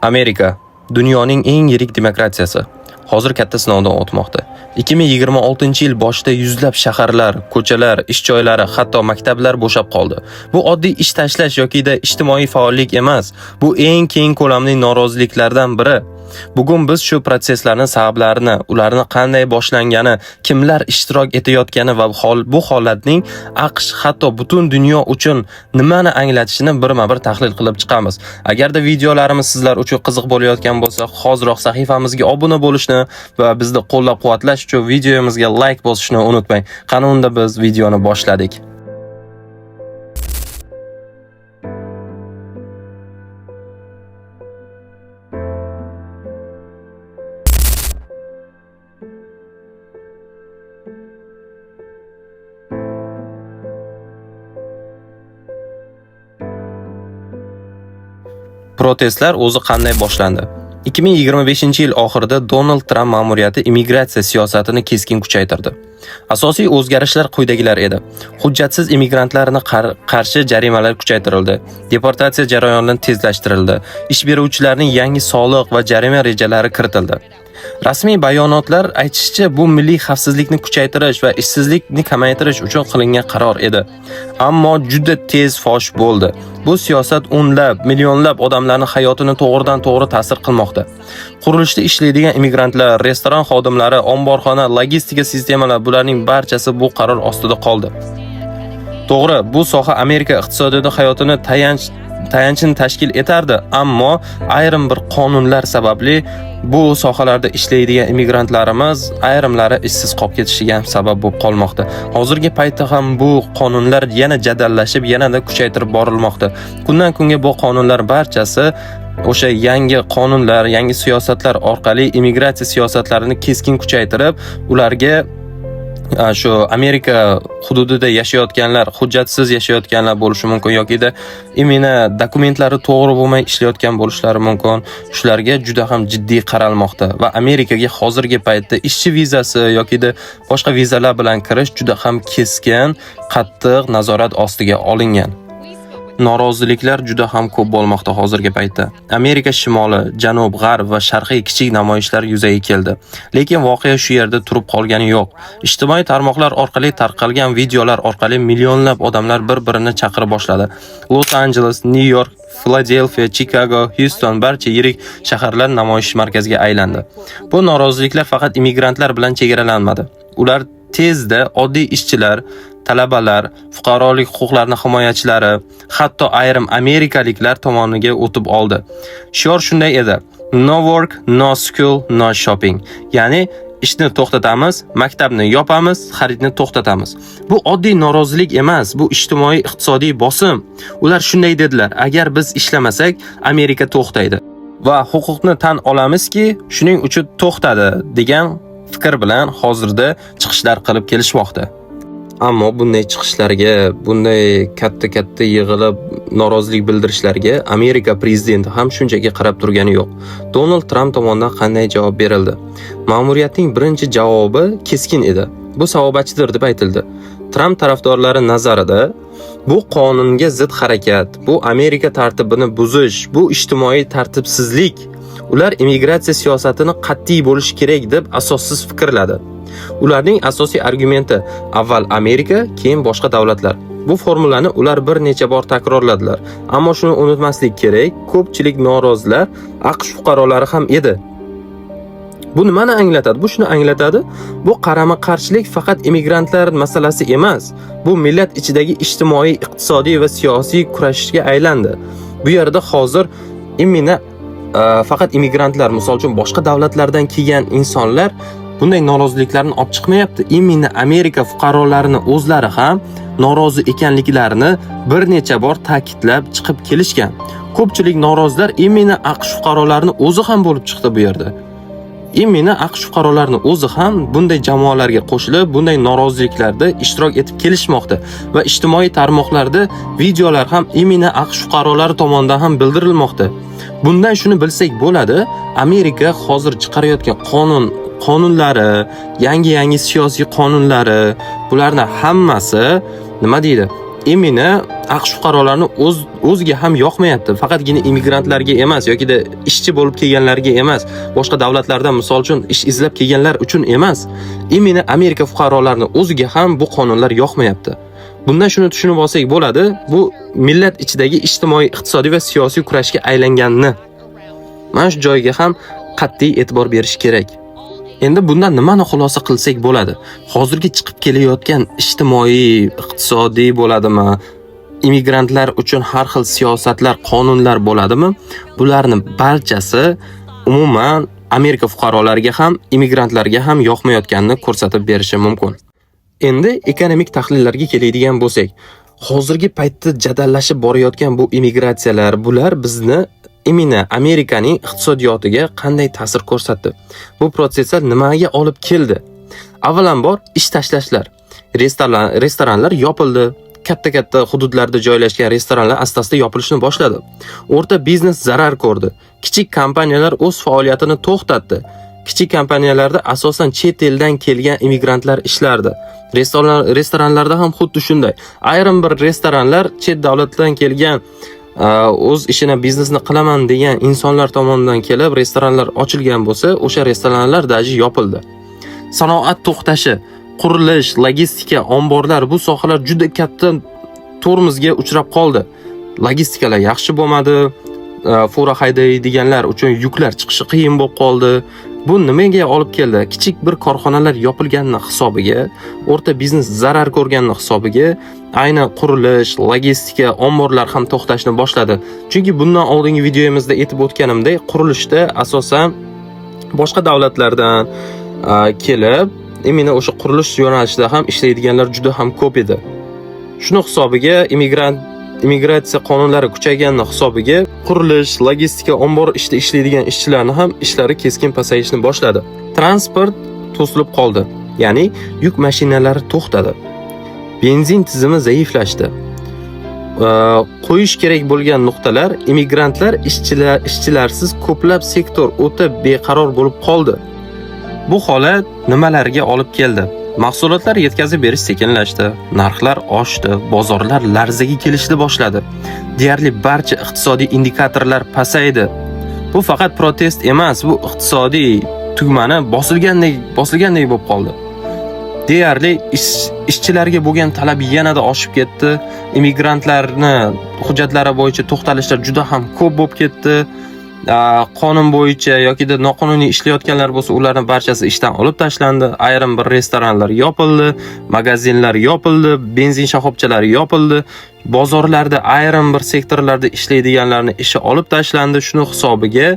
Amerika dunyoning eng yirik demokratiyasi. Hozir katta sinovdan o'tmoqda. 2026-yil boshida yuzlab shaharlar, ko'chalar, ish joylari, hatto maktablar bo'shab qoldi. Bu oddiy ish tashlash yokida ijtimoiy faollik emas. Bu eng keng ko'lamli noroziliklardan biri. Bugun biz shu protsesslarning sabablarini, ularni qanday boshlangani, kimlar ishtirok etayotgani va bu holatning AQSh, hatto butun dunyo uchun nimani anglatishini birma-bir tahlil qilib chiqamiz. Agarda videolarimiz sizlar uchun qiziq bo'layotgan bo'lsa, hoziroq sahifamizga obuna bo'lishni va bizni qo'llab-quvvatlash uchun videomizga like bosishni unutmang. Qani unda biz videoni boshladik. Protestlar o'zi qanday boshlandi? 2025-yil oxirida Donald Tramp ma'muriyati immigratsiya siyosatini keskin kuchaytirdi. Asosiy o'zgarishlar quyidagilar edi. Hujjatsiz immigrantlarni qarshi jarimalar kuchaytirildi. Deportatsiya jarayoni tezlashtirildi. Ish beruvchilarning yangi soliq va jarima rejalari kiritildi. Rasmiy bayonotlar aytishicha, bu milliy xavfsizlikni kuchaytirish va ishsizlikni kamaytirish uchun qilingan qaror edi. Ammo juda tez fosh bo'ldi. Bu siyosat o'nlab, millionlab odamlarning hayotini to'g'ridan-to'g'ri ta'sir qilmoqda. Qurilishda ishlaydigan immigrantlar, restoran xodimlari, omborxona, logistika sistemalari bularning barchasi bu qaror ostida qoldi. To'g'ri, bu soha Amerika iqtisodiyoti hayotini tayanchini tashkil etardi, ammo ayrim bir qonunlar sababli bu sohalarda ishlaydigan immigrantlarimiz ayrimlari ishsiz qolib ketishiga ham sabab bo'lib qolmoqda. Hozirgi paytda ham bu qonunlar yana jadallashib, yanada kuchaytirib borilmoqda. Kundan kunga bu qonunlar barchasi o'sha yangi qonunlar, yangi siyosatlar orqali immigratsiya siyosatlarini keskin kuchaytirib, ularga shu Amerika hududida yashayotganlar, hujjatsiz yashayotganlar bo'lishi mumkin yokida именно dokumentlari to'g'ri bo'lmay ishlayotgan bo'lishlari mumkin. Shularga juda ham jiddiy qaralmoqda va Amerikaga hozirgi paytda ishchi vizasi yokida boshqa vizalar bilan kirish juda ham keskin, qattiq nazorat ostiga olingan. Noroziliklar juda ham ko'p bo'lmoqda hozirgi paytda. Amerika shimoli, janub, g'arb va sharqiy kichik namoyishlar yuzaga keldi. Lekin voqea shu yerda turib qolgani yo'q. Ijtimoiy tarmoqlar orqali tarqalgan videolar orqali millionlab odamlar bir-birini chaqira boshladi. Los-Anjeles, Nyu-York, Filadelfiya, Chikago, Houston barcha yirik shaharlar namoyish markaziga aylandi. Bu noroziliklar faqat immigrantlar bilan chegaralanmadi. Ular tezda oddiy ishchilar, talabalar, fuqarolik huquqlarini himoyachilari, hatto ayrim amerikaliklar tomoniga o'tib oldi. Shior shunday edi: No work, no school, no shopping. Ya'ni ishni to'xtatamiz, maktabni yopamiz, xaridni to'xtatamiz. Bu oddiy norozilik emas, bu ijtimoiy iqtisodiy bosim. Ular shunday dedilar: agar biz ishlamasak, Amerika to'xtaydi. Va huquqni tan olamizki, shuning uchun to'xtadi degan fikr bilan hozirda chiqishlar qilib kelishmoqda. Ammo bunday chiqishlarga, bunday katta-katta yig'ilib norozilik bildirishlarga Amerika prezidenti ham shunchaki qarab turgani yo'q. Donald Tramp tomonidan qanday javob berildi? Ma'muriyatning birinchi javobi keskin edi. Bu savobachidir deb aytildi. Tramp tarafdorlari nazarida bu qonunga zid harakat, bu Amerika tartibini buzish, bu ijtimoiy tartibsizlik. Ular immigratsiya siyosatini qat'iy bo'lishi kerak deb asossiz fikrladi. Ularning asosiy argumenti avval Amerika, keyin boshqa davlatlar. Bu formulani ular bir necha bor takrorladilar. Ammo shuni unutmaslik kerak, ko'pchilik norozilar AQSh fuqarolari ham edi. Bu nimani anglatadi? Bu shuni anglatadi. Bu qarama-qarshilik faqat immigrantlar masalasi emas. Bu millat ichidagi ijtimoiy, iqtisodiy va siyosiy kurashga aylandi. Bu yerda hozir именно faqat immigrantlar, misol uchun boshqa davlatlardan kelgan insonlar bunday noroziliklarni olib chiqmayapti. Именно Amerika fuqarolarini o'zlari ham norozi ekanliklarini bir necha bor ta'kidlab chiqib kelishgan. Ko'pchilik norozilar именно AQSh fuqarolarini o'zi ham bo'lib chiqdi bu yerda. Именно AQSh fuqarolarini o'zi ham bunday jamoalarga qo'shilib, bunday noroziliklarda ishtirok etib kelishmoqda va ijtimoiy tarmoqlarda videolar ham именно AQSh fuqarolari tomonidan ham bildirilmoqda. Bundan shuni bilsak bo'ladi, Amerika hozir chiqarayotgan qonunlari, yangi-yangi siyosiy qonunlari, bularni hammasi nima deydi? Именно AQSh fuqarolarini o'ziga ham yoqmayapti. Faqatgina immigrantlarga emas yokida ishchi bo'lib kelganlarga emas, boshqa davlatlardan, misol uchun, ish izlab kelganlar uchun emas. Именно Amerika fuqarolarini o'ziga ham bu qonunlar yoqmayapti. Bundan shuni tushunib olsak bo'ladi, bu millat ichidagi ijtimoiy, iqtisodiy va siyosiy kurashga aylanganini. Mana shu joyga ham qat'iy e'tibor berish kerak. Endi bundan nimani xulosa qilsak bo'ladi? Hozirgi chiqib kelayotgan ijtimoiy, iqtisodiy bo'ladimi, immigrantlar uchun har xil siyosatlar, qonunlar bo'ladimi? Bularni barchasi umuman Amerika fuqarolariga ham, immigrantlarga ham yoqmayotganini ko'rsatib berishi mumkin. Endi ekonomik tahlillarga keladigan bo'lsak, hozirgi paytda jadallashib borayotgan bu immigratsiyalar, bular bizni, именно Amerikaning iqtisodiyotiga qanday ta'sir ko'rsatdi? Bu protsesslar nimaga olib keldi? Avvalambor, ish tashlashlar. Restoranlar yopildi. Katta-katta hududlarda joylashgan restoranlar asta-asta yopilishni boshladi. O'rta biznes zarar ko'rdi. Kichik kompaniyalar o'z faoliyatini to'xtatdi. Kichik kompaniyalarda asosan chet eldan kelgan immigrantlar ishlardi. Restoranlarda ham xuddi shunday. Ayrim bir restoranlar chet davlatdan kelgan, o'z ishini, biznesini qilaman degan insonlar tomonidan kelib restoranlar ochilgan bo'lsa, o'sha restoranlar даже yopildi. Sanoat to'xtashi, qurilish, logistika, omborlar, bu sohalar juda katta tormozga uchrab qoldi. Logistikalar yaxshi bo'lmadi, fura haydaydiganlar uchun yuklar chiqishi qiyin bo'lib qoldi. Bu nimaga olib keldi? Kichik bir korxonalar yopilganini hisobiga, o'rta biznes zarar ko'rganini hisobiga aynan qurilish, logistika, omborlar ham to'xtashni boshladi. Chunki bundan oldingi videomizda aytib o'tganimdek, qurilishda asosan boshqa davlatlardan kelib, именно o'sha qurilish yo'nalishida ham ishlaydiganlar juda ham ko'p edi. Shuni hisobiga immigratsiya qonunlari kuchayganini hisobiga qurilish, logistika, ombor ishida ishlaydigan ishchilarni ham ishlari keskin pasayishni boshladi. Transport to'silib qoldi. Ya'ni yuk mashinalari to'xtadi. Benzin tizimi zaiflashdi. Qo'yish kerak bo'lgan nuqtalar: immigrantlar, ishchilar, ishchilarsiz ko'plab sektor o'ta beqaror bo'lib qoldi. Bu holat nimalarga olib keldi? Mahsulotlar yetkazib berish sekinlashdi, narxlar oshdi, bozorlar larzaga kelishni boshladi. Deyarli barcha iqtisodiy indikatorlar pasaydi. Bu faqat protest emas, bu iqtisodiy tugmani bosilgandek bo'lib qoldi. Deyarli ishchilarga bo'lgan talab yanada oshib ketdi. Immigrantlarni hujjatlari bo'yicha to'xtalishlar juda ham ko'p bo'lib ketdi. Qonun bo'yicha yokida noqonuniy ishlayotganlar bo'lsa, ularni barchasi ishdan olib tashlandi. Ayrim bir restoranlar yopildi, magazinlar yopildi, benzin shoxobchalari yopildi. Bozorlarda ayrim bir sektorlarda ishlaydiganlarni ishi olib tashlandi. Shuni hisobiga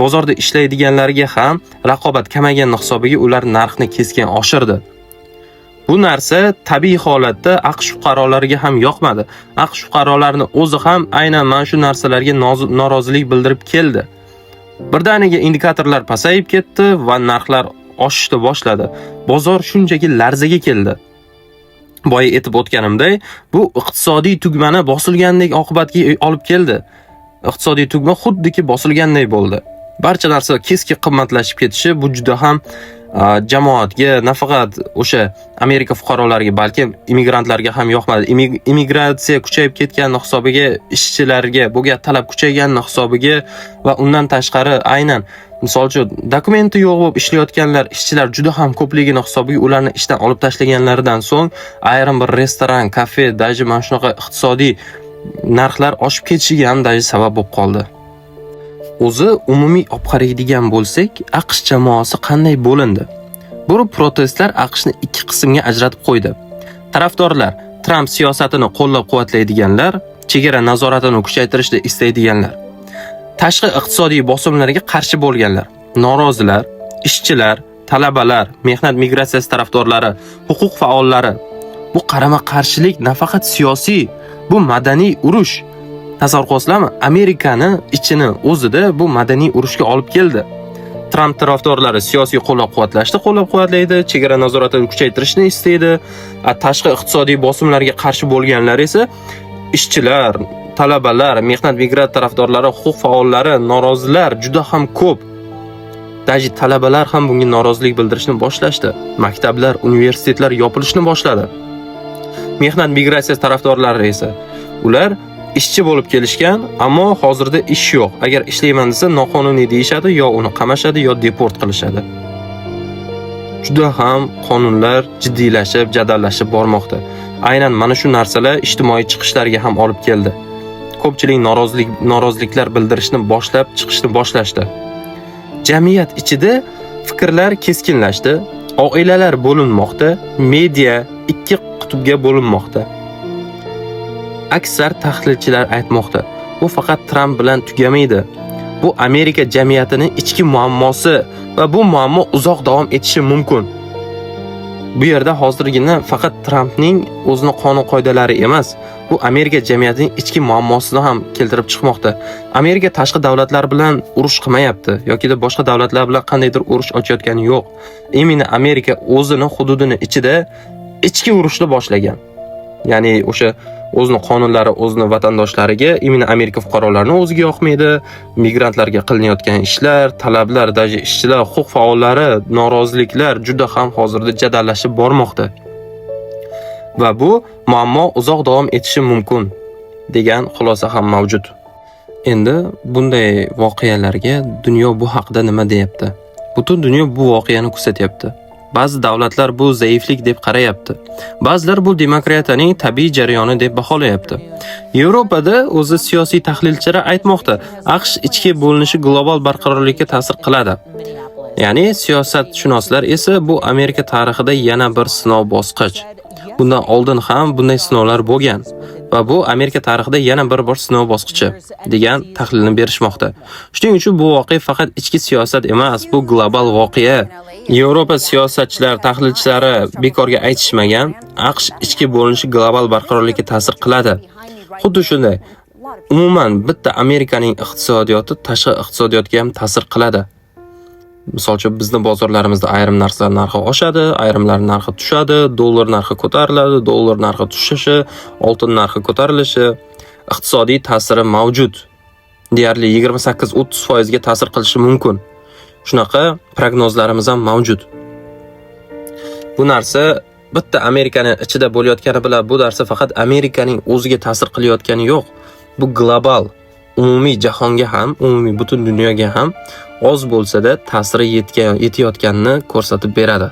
bozorda ishlaydiganlarga ham raqobat kamayganini hisobiga ular narxni keskin oshirdi. Bu narsa tabiiy holatda AQSh fuqarolariga ham yoqmadi. AQSh fuqarolarini o'zi ham aynan mana shu narsalarga norozilik bildirib keldi. Birdaniga indikatorlar pasayib ketdi va narxlar oshishni boshladi. Bozor shunchaki larzaga keldi. Boya aytib o'tganimdek, bu iqtisodiy tugmani bosilgandek oqibatga olib keldi. Iqtisodiy tugma xuddiki bosilgandek bo'ldi. Barcha narsa keskin qimmatlashib ketishi bu juda ham jamoatga, nafaqat o'sha Amerika fuqarolariga, balki immigrantlarga ham yoqmadi. Immigratsiya kuchayib ketgani hisobiga, ishchilarga bo'lgan talab kuchaygani hisobiga va undan tashqari aynan, misol uchun, dokumenti yo'q bo'lib ishlayotganlar, ishchilar juda ham ko'pligini hisobiga ularni ishdan olib tashlaganlaridan so'ng ayrim bir restoran, kafe, даже mana shunaqa iqtisodiy narxlar oshib ketishiga ham даже sabab bo'lib qoldi. O'zi umumiy olib qaraydigan bo'lsak, AQSh jamoasi qanday bo'lindi? Bu protestlar AQShni ikki qismga ajratib qo'ydi. Tarafdorlar: Tramp siyosatini qo'llab-quvvatlaydiganlar, chegara nazoratini kuchaytirishni istaydiganlar. Tashqi iqtisodiy bosimlarga qarshi bo'lganlar, norozilar, ishchilar, talabalar, mehnat migratsiyasi tarafdorlari, huquq faollari. Bu qarama-qarshilik nafaqat siyosiy, bu madaniy urush. Tasavvur qilasizlarmi? Amerikani ichini o'zida bu madaniy urushga olib keldi. Tramp tarafdorlari siyosiy qo'llab-quvvatlashni qo'llab-quvvatlaydi, chegara nazoratini kuchaytirishni istaydi. Tashqi iqtisodiy bosimlarga qarshi bo'lganlar esa ishchilar, talabalar, mehnat migrant tarafdorlari, huquq faollari, norozilar juda ham ko'p. Даже talabalar ham bunga norozilik bildirishni boshlashdi. Maktablar, universitetlar yopilishni boshladi. Mehnat migratsiyasi tarafdorlari esa ular ishchi bo'lib kelishgan, ammo hozirda ish yo'q. Agar ishlayman desa, noqonuniy deyishadi, yo uni qamashadi, yo deport qilishadi. Juda ham qonunlar jiddiylashib, jadallashib bormoqda. Aynan mana shu narsalar ijtimoiy chiqishlarga ham olib keldi. Ko'pchilik noroziliklar bildirishni boshlab, chiqishni boshlashdi. Jamiyat ichida fikrlar keskinlashdi, oilalar bo'linmoqda, media ikki qutbga bo'linmoqda. Aksar tahlilchilar aytmoqda, bu faqat Tramp bilan tugamaydi. Bu Amerika jamiyatining ichki muammosi va bu muammo uzoq davom etishi mumkin. Bu yerda hozirgina faqat Trampning o'zini qonun qoidalari emas, bu Amerika jamiyatining ichki muammosini ham keltirib chiqmoqda. Amerika tashqi davlatlar bilan urush qilmayapti yokida boshqa davlatlar bilan qandaydir urush ochayotgani yo'q. Именно Amerika o'zini hududini ichida ichki urushni boshlagan. Ya'ni o'sha o'zini qonunlari o'zini vatandoshlariga, именно Amerika fuqarolarini o'ziga yoqmaydi. Migrantlarga qilinayotgan ishlar, talablar, даже ishchilar, huquq faollari, noroziliklar juda ham hozirda jadallashib bormoqda. Va bu muammo uzoq davom etishi mumkin degan xulosa ham mavjud. Endi bunday voqealarga dunyo bu haqida nima deyapti? Butun dunyo bu voqeani kuzatyapti. Ba'zi davlatlar bu zaiflik deb qarayapti. Ba'zilar bu demokratiyaning tabiiy jarayoni deb baholayapti. Yevropada o'zi siyosiy tahlilchilar aytmoqda, AQSh ichki bo'linishi global barqarorlikka ta'sir qiladi. Ya'ni siyosatshunoslar esa bu Amerika tarixida yana bir sinov bosqich. Bundan oldin ham bunday sinovlar bo'lgan va bu Amerika tarixida yana bir bor sinov bosqichi degan tahlilni berishmoqda. Shuning uchun bu voqea faqat ichki siyosat emas, bu global voqea. Yevropa siyosatchilar, tahlilchilari bekorga aytishmagan, AQSh ichki bo'linishi global barqarorlikka ta'sir qiladi. Xuddi shunday, umuman bitta Amerikaning iqtisodiyoti tashqi iqtisodiyotga ham ta'sir qiladi. Misol uchun, bizni bozorlarimizda ayrim narsalar narxi oshadi, ayrimlar narxi tushadi, dollar narxi ko'tariladi, dollar narxi tushishi, oltin narxi ko'tarilishi, iqtisodiy ta'siri mavjud. Deyarli 28-30% ga ta'sir qilishi mumkin. Shunaqa prognozlarimiz ham mavjud. Bu narsa bitta Amerikani ichida bo'layotgani bilan bu narsa faqat Amerikaning o'ziga ta'sir qilayotgani yo'q. Bu global, umumiy jahonga ham, umumiy butun dunyoga ham oz bo'lsa-da ta'siri yetayotganini ko'rsatib beradi.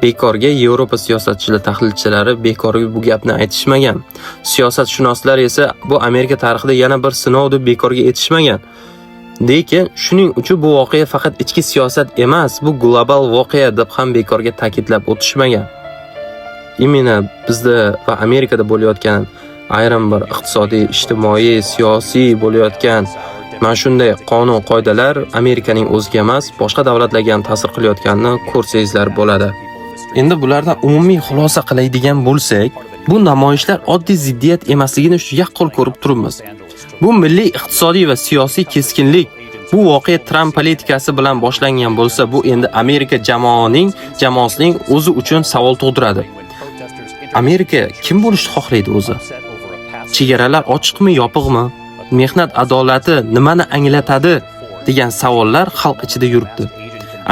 Bekorga Yevropa siyosatchilar, tahlilchilari bekorga bu gapni aytishmagan. Siyosatshunoslar esa bu Amerika tarixida yana bir sinov deb bekorga aytishmagan. Lekin shuning uchun bu voqea faqat ichki siyosat emas, bu global voqea deb ham bekorga ta'kidlab o'tishmagan. Именно bizda va Amerikada bo'layotgan ayrim bir iqtisodiy, ijtimoiy, siyosiy bo'layotgan mana shunday qonun qoidalar Amerikaning o'ziga emas, boshqa davlatlarga ham ta'sir qilayotganini ko'rsangizlar bo'ladi. Endi bulardan umumiy xulosa qiladigan bo'lsak, bu namoyishlar oddiy ziddiyat emasligini shu yaqqol ko'rib turibmiz. Bu milliy iqtisodiy va siyosiy keskinlik. Bu voqea Tramp politikasi bilan boshlangan bo'lsa, bu endi Amerika jamoasining o'zi uchun savol tug'diradi. Amerika kim bo'lishni xohlaydi o'zi? Chegaralar ochiqmi, yopiqmi? Mehnat adolati nimani anglatadi degan savollar xalq ichida yuribdi.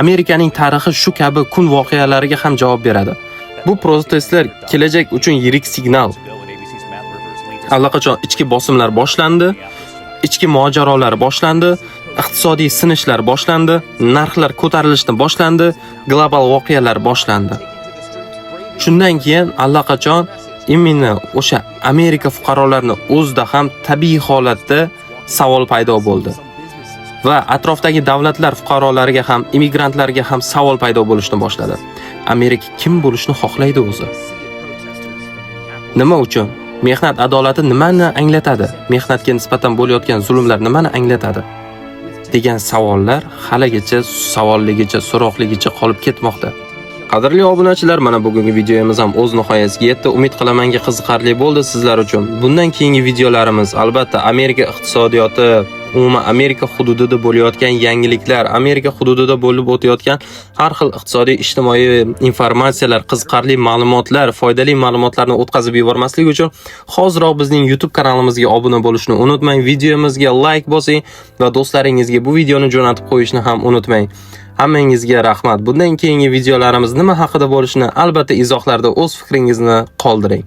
Amerikaning tarixi shu kabi kun voqealariga ham javob beradi. Bu protestlar kelajak uchun yirik signal. Allaqachon ichki bosimlar boshlandi, ichki mojarolar boshlandi, iqtisodiy sinishlar boshlandi, narxlar ko'tarilishni boshlandi, global voqealar boshlandi. Shundan keyin allaqachon именно o'sha Amerika fuqarolarini o'zida ham tabiiy holatda savol paydo bo'ldi. Va atrofdagi davlatlar fuqarolariga ham, immigrantlarga ham savol paydo bo'lishni boshladi. Amerika kim bo'lishni xohlaydi o'zi? Nima uchun? Mehnat adolati nimani anglatadi? Mehnatga nisbatan bo'layotgan zulmlar nimani anglatadi? Degan savollar haligacha savolligicha, so'roqligicha qolib ketmoqda. Qadrli obunachilar, mana bugungi videomiz ham o'z nihoyasiga yetdi. Umid qilamanki, qiziqarli bo'ldi sizlar uchun. Bundan keyingi videolarimiz albatta Amerika iqtisodiyoti, umuman Amerika hududida bo'layotgan yangiliklar, Amerika hududida bo'lib o'tayotgan har xil iqtisodiy, ijtimoiy informatsiyalar, qiziqarli ma'lumotlar, foydali ma'lumotlarni o'tkazib yubormaslik uchun hoziroq bizning YouTube kanalimizga obuna bo'lishni unutmang, videomizga like bosing va do'stlaringizga bu videoni jo'natib qo'yishni ham unutmang. Hammangizga rahmat. Bundan keyingi videolarimiz nima haqida bo'lishini albatta izohlarda o'z fikringizni qoldiring.